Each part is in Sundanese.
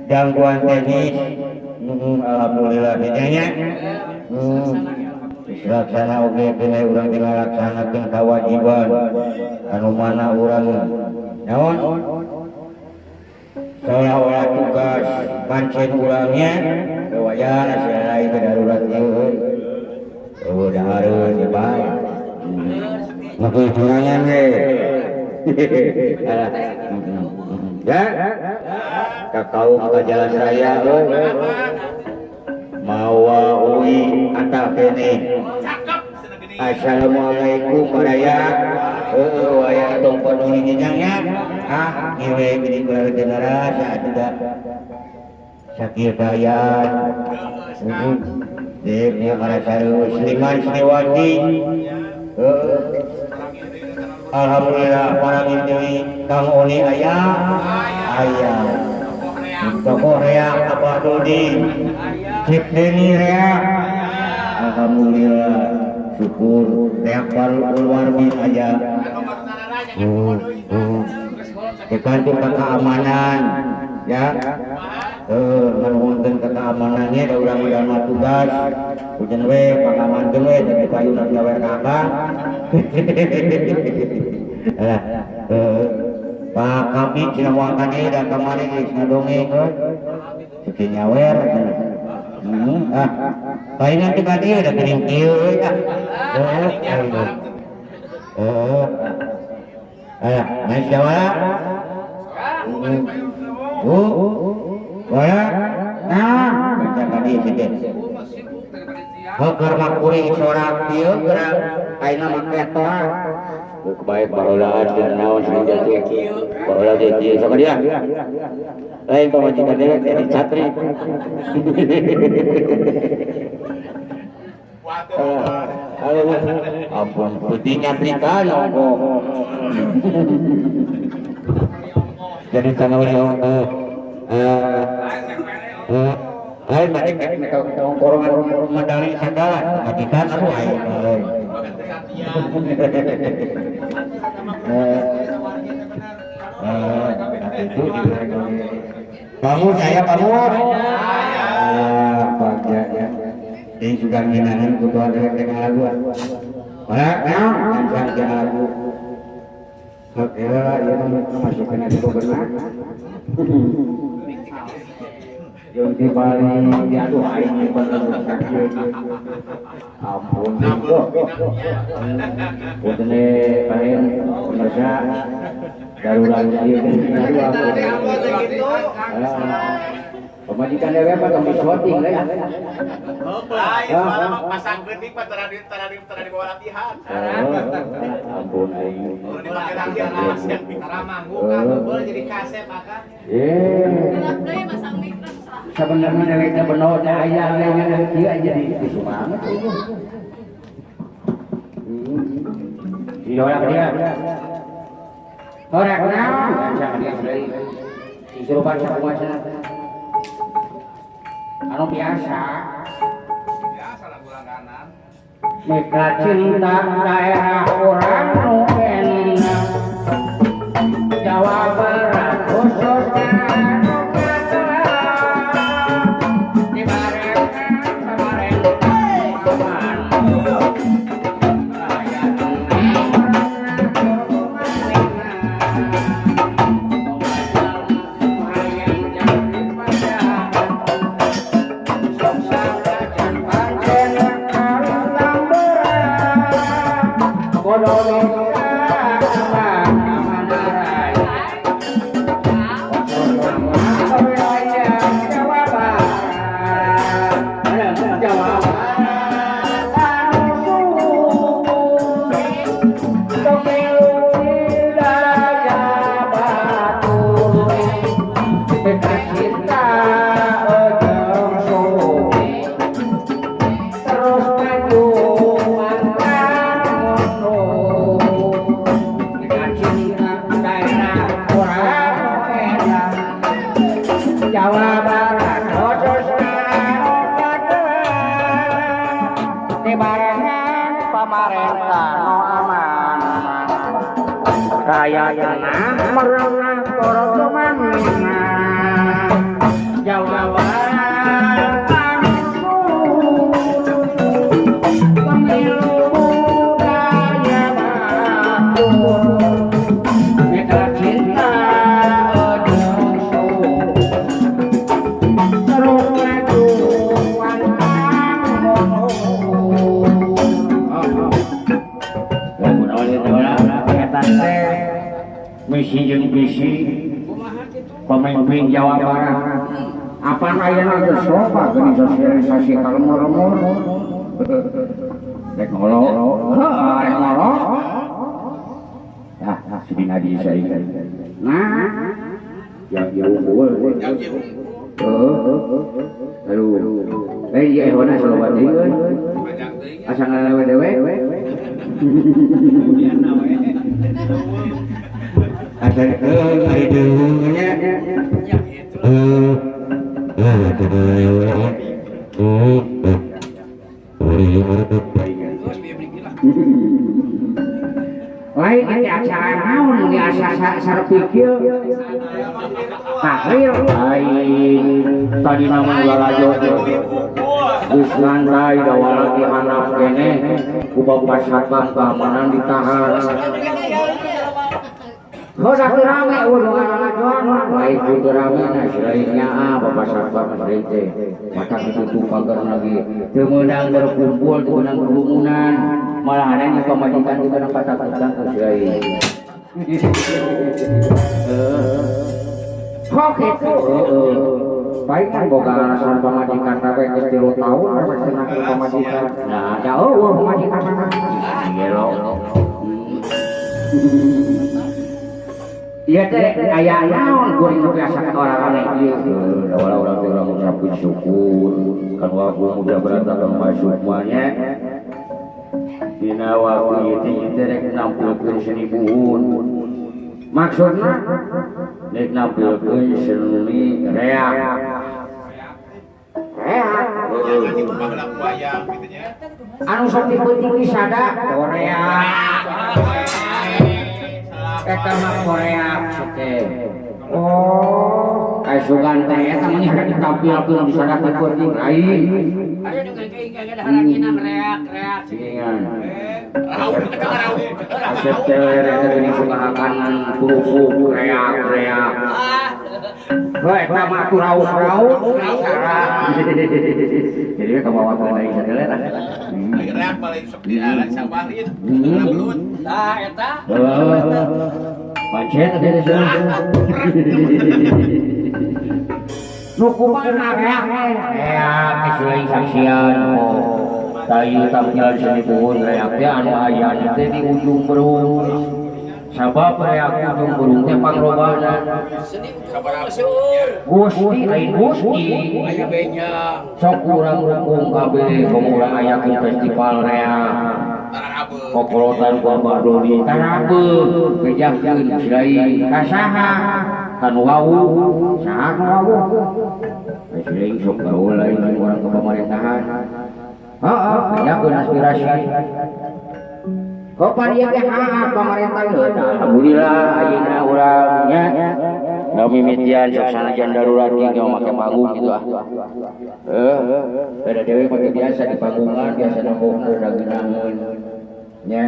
Gangguan teknis. Alhamdulillah nya. Laksana oge kene urang teh ngalaksanakeun kewajiban anu mana urang naon seolah-olah tugas pancen urangnya wajar lain ke darurat ieu eueuh dahareun ye bae ngopi sorangan we ya ka kaum ka jalan raya euy mawa uwi atal kene. Assalamualaikum baraya. Heueuh waya tong peduli nya. Ah ngewe geuning kula rasa atuh sakit kaayaan. Heeh. Dek nya karasa Musliman Sriwati. Heueuh. Alhamdulillah para deui Kang Oni aya. Aya. Tokoh reak Abah Dodi. Cip Deni reak. Alhamdulillah syukur reak warmi aja. Dibantu ke keamanan ya. Nganuhunkeun ke keamanannya da urang mah tugas. Hujan we pangamankeun we di payun nyawer ka abang. Lah, Pak kami cenah moal ka dieu da kamari geus ngadongeng euy. Suci nyawer cenah. Ah, palingan teh ka dieu da geuning kieu euy ah. Heeh. Heeh. Aya, naik jawara. Wala. Nah, baca ka dieu teh. Heueur mah kuring sorak dieu geura ayeuna mah ketor. Baik baheula teh naon sing jatuh. Baheula teh kieu sok dia. Lain pamajikan dewek jadi catri. Ampun putih nyatrikan ongkoh. Jadi tanah lain mah korongan medali segala majikan aduh aing euy. Itu kamu saya kamu bagja ya. Ini juga nginangan kutuan dewek teh ngalagu. Mana naon gancang ngalagu. Oke lah, ieu mah masukkeun atuh bener. Jeung ti bali aduh aing bener sakieu. Ampun. Punten paen pemirsa darurat ieu darurat. Pemajikan dewek mah tong disoting lah. Lain soalnya mah pasang geuning mah tara dibawa latihan. Ampun aing. Tara dipakai latihan. Tara manggung ka jadi kasep akan. Sebenarnya dewek teh beno teh aya aya kieu aja di sumanget ieu. Iya dia. Horak naon gancang dia deui. Disurupan sakumaha cenah. Anu biasa. Biasa lagu langganan. Meka cinta daerah urang nu enak. Jawa Barat khususnya anu katelah. Dibarengan sabareng aman. Jawa Barat khususnya dibarengan pamarentah no aman. Raya tenang merenang korodoman. Pemimpin Jawa Barat. Apaan ayeuna geus loba geuning sosialisasi ka lemur-lemur. Rek ngolo. Heeh, rek ngolo. Tah, si Dina di saya. Nah, yang unggul. Heeh. Aduh. Eh, ieu ehona saloba teuing euy. Asa ngalewe dewe. Asa heuh ari deung nya. Lain teh acara naon mun asa sarep kieu. Tahlil lain tadi mah lalajo geus ngantai dawala di handap keneh ku bapak satpam keamanan ditahan. Hoda teu rame eueuh nu lalajoan lain ku teu rame na lain nyaa bapak satpam lain teh mata ditutup pagar lagi teu meunang berkumpul teu meunang kerumunan malah ane pamajikan teu meunang patakutan ku lain. Kok kitu heeh baik kan boga alasan pamajikan kabeh geus 3 tahun rek cenah pamajikan. Nah, da eueuh pamajikan mah. Gelo. Ieu teh aya naon kuring nu biasa ka orang ieu. Wala urang teh urang ngucapkeun syukur kan waktu muda berantakan masuk nya. Dina waktu ieu teh ieu teh rek nampilkeun seni buhun. Maksudna rek nampilkeun seni reak. Reak. Anu sok dipenting sada Korea. Eta mah Korea teh. Oh, aya sugan teh eta mah nya ditampilkeun di sada penting lain. Ayo dengan kayak ada haranginan reak-reak. Cigingan. Asep teler eta geuning sukahakan kerupuk reak-reak. Heuh eta mah atuh rauk-rauk. Jadi ka bawa deui sateler. Reak paling sok di alat sabarin. Belut. Tah eta. Pancet teh teh. Nu kumaha reak reak geus lain saksian. Tayu tampilan seni buhun reak teh anu aya teh di ujung berung. Sabab reak ujung berung teh panglobana. Seni ujung berung seueur. Gusti lain Gusti. Aya benjang. Sok urang rukung kabeh komo urang ayakeun festival reak. Kokolotan ku Abah Doni tarabeuk bejakeun silain ka saha ka nu wawuh saha nu wawuh. Silain sok gaul lain urang ke pemerintahan. Heeh, bejakeun aspirasi. Kapan ieu teh hak pamarentah geus. Alhamdulillah ayeuna urang nya mimitian sok sanajan darurat ge make panggung gitu ah. Heuh, beda dewe mah biasa di panggungan biasa nembongkeun dageunangeun. Nya.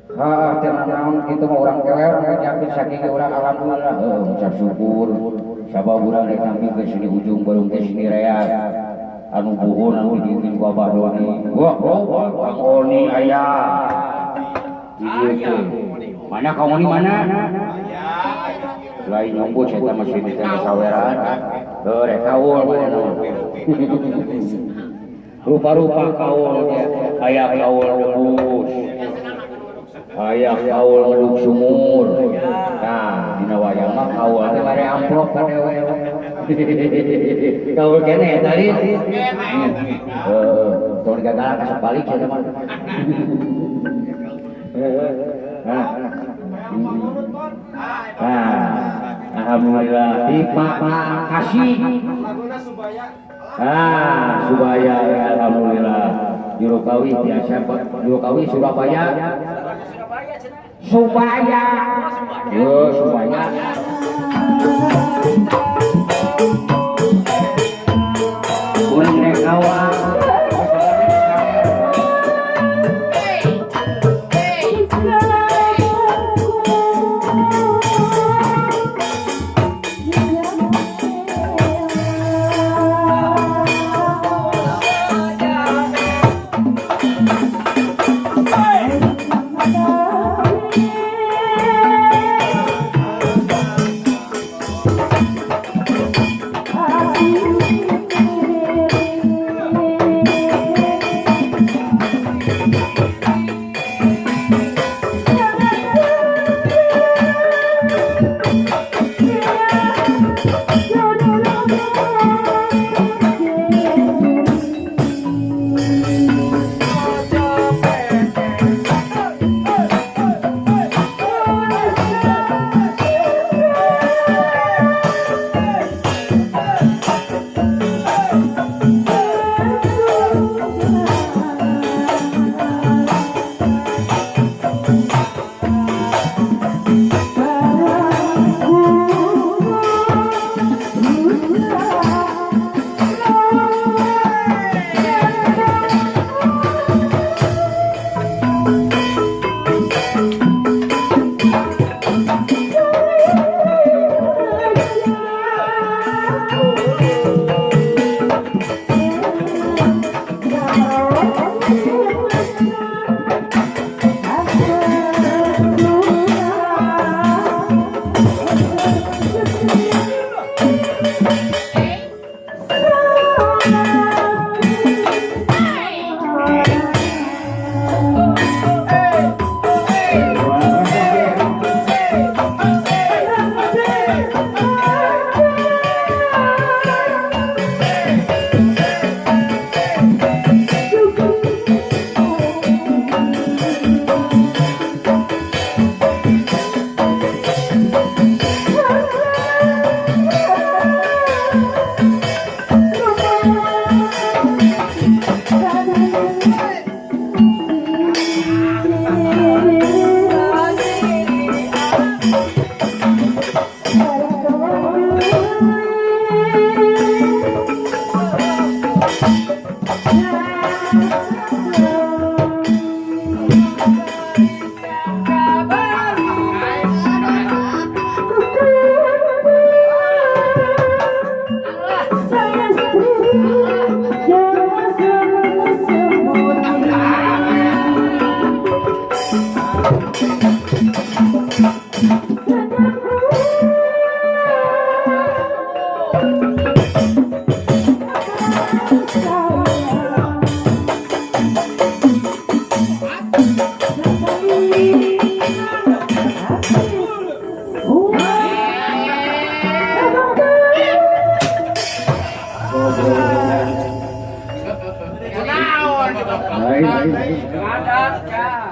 Heeh, teu naon kitu mah urang keler ngajakeun saking urang alhamdulillah. Heuh, ngucap syukur sabab urang rek nampilkeun seni ujung berung teh seni reak. Anu buhun anu dibikin ku Abah Doni. Wah, Kang Oni aya. Mana Kang Oni mana? Lain nyumput eta masih di teh saweran. Heuh, rek kaul mana. Rupa-rupa kaul teh aya kaul debus. Aya kaul ngeduk sumur. Tah, dina wayang mah kaul teh bare amplop ka dewe. Kaul kene eta lin. Heeh, tong gagal ka sabalik sia mah. Nah. Alhamdulillah di kasih. Ah, Subaya alhamdulillah. Juru kawi biasa juru kawi Surabaya. Subaya. Yo, Subaya. Kuring rek kawa. Hey! Ngadat ya.